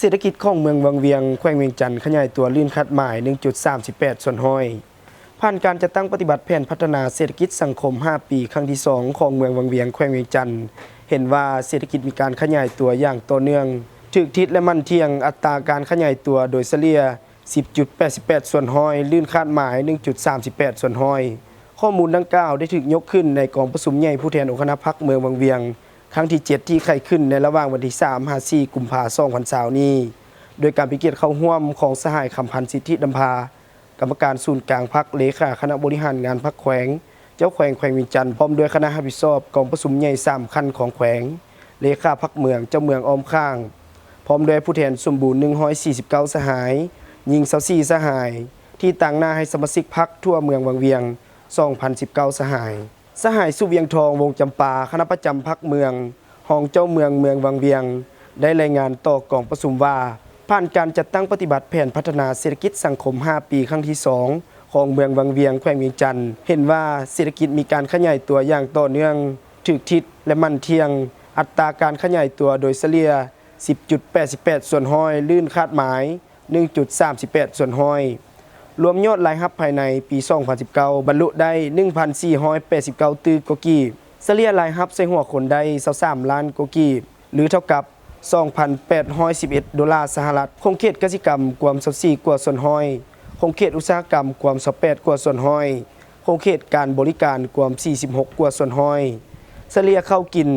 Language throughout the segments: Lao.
ເສດຖະກິດຂອງເມືອງວັງວຽງ ແຂວງວຽງຈັນ ຂະຫຍາຍຕົວລື່ນຄາດໝາຍ ໜຶ່ງຈຸດສາມສິບແປດສ່ວນຮ້ອຍ. ຜ່ານການຈັດຕັ້ງປະຕິບັດແຜນພັດທະນາເສດຖະກິດສັງຄົມຫ້າປີຄັ້ງທີສອງຂອງເມືອງວັງວຽງ ແຂວງວຽງຈັນ ເຫັນວ່າເສດຖະກິດມີການຂະຫຍາຍຕົວຢ່າງຕໍ່ເນື່ອງ, ຖືກທິດ ແລະ ໝັ້ນທ່ຽງ, ອັດຕາການຂະຫຍາຍຕົວໂດຍສະເລ່ຍ ສິບຈຸດແປດສິບແປດສ່ວນຮ້ອຍ, ລື່ນຄາດໝາຍ ໜຶ່ງຈຸດສາມສິບແປດສ່ວນຮ້ອຍ. ຂໍ້ມູນດັ່ງກ່າວໄດ້ຖືກຍົກຂຶ້ນໃນກອງປະຊຸມໃຫຍ່ຜູ້ແທນອົງຄະນະພັກເມືອງວັງວຽງ ຄັ້ງທີເຈັດ ທີ່ໄຂຂຶ້ນໃນລະຫວ່າງວັນທີສາມຫາສີ່ ກຸມພາ ສອງພັນຊາວນີ້ ໂດຍການເປັນກຽດເຂົ້າຮ່ວມຂອງສະຫາຍ ຄຳພັນ ສິດທິດຳພາ ກຳມະການສູນກາງພັກ, ເລຂາຄະນະບໍລິຫານງານພັກແຂວງ, ເຈົ້າແຂວງແຂວງວຽງຈັນ ພ້ອມດ້ວຍຄະນະຮັບຜິດຊອບກອງປະຊຸມໃຫຍ່ສາມຂັ້ນຂອງແຂວງ, ເລຂາພັກເມືອງ, ເຈົ້າເມືອງອ້ອມຂ້າງ ພ້ອມດ້ວຍຜູ້ແທນສົມບູນ ໜຶ່ງຮ້ອຍສີ່ສິບເກົ້າສະຫາຍ, ຍິງ ຊາວສີ່ສະຫາຍ ທີ່ຕາງໜ້າໃຫ້ສະມາຊິກພັກທົ່ວເມືອງວັງວຽງ ສອງພັນສິບເກົ້າສະຫາຍ. ສະຫາຍ ສຸວຽງທອງ ວົງຈຳປາ ຄະນະປະຈຳພັກເມືອງ, ຮອງເຈົ້າເມືອງເມືອງວັງວຽງ ໄດ້ລາຍງານຕໍ່ກອງປະຊຸມວ່າ, ຜ່ານການຈັດຕັ້ງປະຕິບັດແຜນພັດທະນາເສດຖະກິດສັງຄົມຫ້າປີຄັ້ງທີສອງຂອງເມືອງວັງວຽງ ແຂວງວຽງຈັນ ເຫັນວ່າເສດຖະກິດມີການຂະຫຍາຍຕົວຢ່າງຕໍ່ເນື່ອງ, ຖືກທິດ ແລະ ໝັ້ນທ່ຽງ, ອັດຕາການຂະຫຍາຍຕົວໂດຍສະເລ່ຍ ສິບຈຸດແປດສິບແປດສ່ວນຮ້ອຍ, ລື່ນຄາດໝາຍ ໜຶ່ງຈຸດສາມສິບແປດສ່ວນຮ້ອຍ. ລວມຍອດລາຍຮັບພາຍໃນປີສອງພັນສິບເກົ້າ ບັນລຸໄດ້ ໜຶ່ງພັນສີ່ຮ້ອຍແປດສິບເກົ້າຕື້ກວ່າກີບ, ສະເລ່ຍລາຍຮັບໃສ່ຫົວຄົນໄດ້ ຊາວສາມລ້ານກວ່າກີບ ຫຼື ເທົ່າກັບ ສອງພັນແປດຮ້ອຍສິບເອັດໂດລາສະຫະລັດ, ຂົງເຂດກະສິກຳກວມ ຊາວສີ່ກວ່າສ່ວນຮ້ອຍ, ຂົງເຂດອຸດສາຫະກຳກວມ ຊາວແປດກວ່າສ່ວນຮ້ອຍ, ຂົງເຂດການບໍລິການກວມ ສີ່ສິບຫົກກວ່າສ່ວນຮ້ອຍ, ສະເລ່ຍເຂົ້າກິນ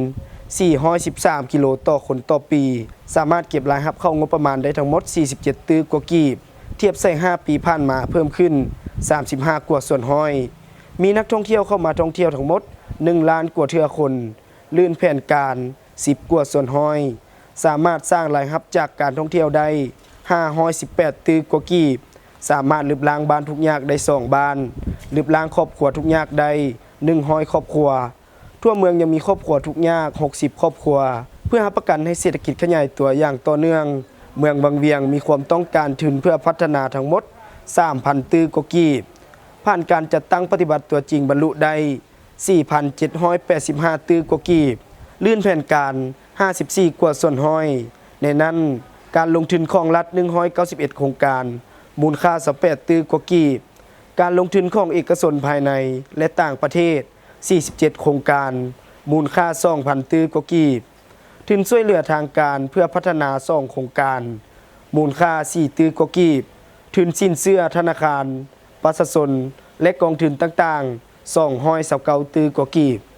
ສີ່ຮ້ອຍສິບສາມກິໂລຕໍ່ຄົນຕໍ່ປີ, ສາມາດເກັບລາຍຮັບເຂົ້າງົບປະມານໄດ້ທັງໝົດ ສີ່ສິບເຈັດຕື້ກວ່າກີບ, ທຽບໃສ່ຫ້າປີຜ່ານມາເພີ່ມຂຶ້ນ ສາມສິບຫ້າກວ່າສ່ວນຮ້ອຍ, ມີນັກທ່ອງທ່ຽວເຂົ້າມາທ່ອງທ່ຽວທັງໝົດ ໜຶ່ງລ້ານກວ່າເທື່ອຄົນ, ລື່ນແຜນການ ສິບກວ່າສ່ວນຮ້ອຍ, ສາມາດສ້າງລາຍຮັບຈາກການທ່ອງທ່ຽວໄດ້ ຫ້າຮ້ອຍສິບແປດຕື້ກວ່າກີບ, ສາມາດລຶບລ້າງບ້ານທຸກຍາກໄດ້ສອງບ້ານ, ລຶບລ້າງຄອບຄົວທຸກຍາກໄດ້ ໜຶ່ງຮ້ອຍຄອບຄົວ. ທົ່ວເມືອງຍັງມີຄອບຄົວທຸກຍາກ ຫົກສິບຄອບຄົວ. ເພື່ອຮັບປະກັນໃຫ້ເສດຖະກິດຂະຫຍາຍຕົວຢ່າງຕໍ່ເນື່ອງ, ເມືອງວັງວຽງມີຄວາມຕ້ອງການທຶນເພື່ອພັດທະນາທັງໝົດ ສາມພັນຕື້ກວ່າກີບ. ຜ່ານການຈັດຕັ້ງປະຕິບັດຕົວຈິງບັນລຸໄດ້ ສີ່ພັນເຈັດຮ້ອຍແປດສິບຫ້າຕື້ກວ່າກີບ, ລື່ນແຜນການ ຫ້າສິບສີ່ກວ່າສ່ວນຮ້ອຍ. ໃນນັ້ນ, ການລົງທຶນຂອງລັດ ໜຶ່ງຮ້ອຍເກົ້າສິບເອັດໂຄງການ, ມູນຄ່າ ຊາວແປດຕື້ກວ່າກີບ, ການລົງທຶນຂອງເອກະຊົນພາຍໃນ ແລະ ຕ່າງປະເທດ ສີ່ສິບເຈັດໂຄງການ, ມູນຄ່າ ສອງພັນຕື້ກວ່າກີບ, ທຶນຊ່ວຍເຫຼືອທາງການເພື່ອພັດທະນາ ສອງໂຄງການ, ມູນຄ່າ ສີ່ຕື້ກວ່າກີບ, ທຶນສິນເຊື່ອທະນາຄານ ປະຊາຊົນ ແລະ ກອງທຶນຕ່າງໆ ສອງຮ້ອຍຊາວເກົ້າຕື້ກວ່າກີບ.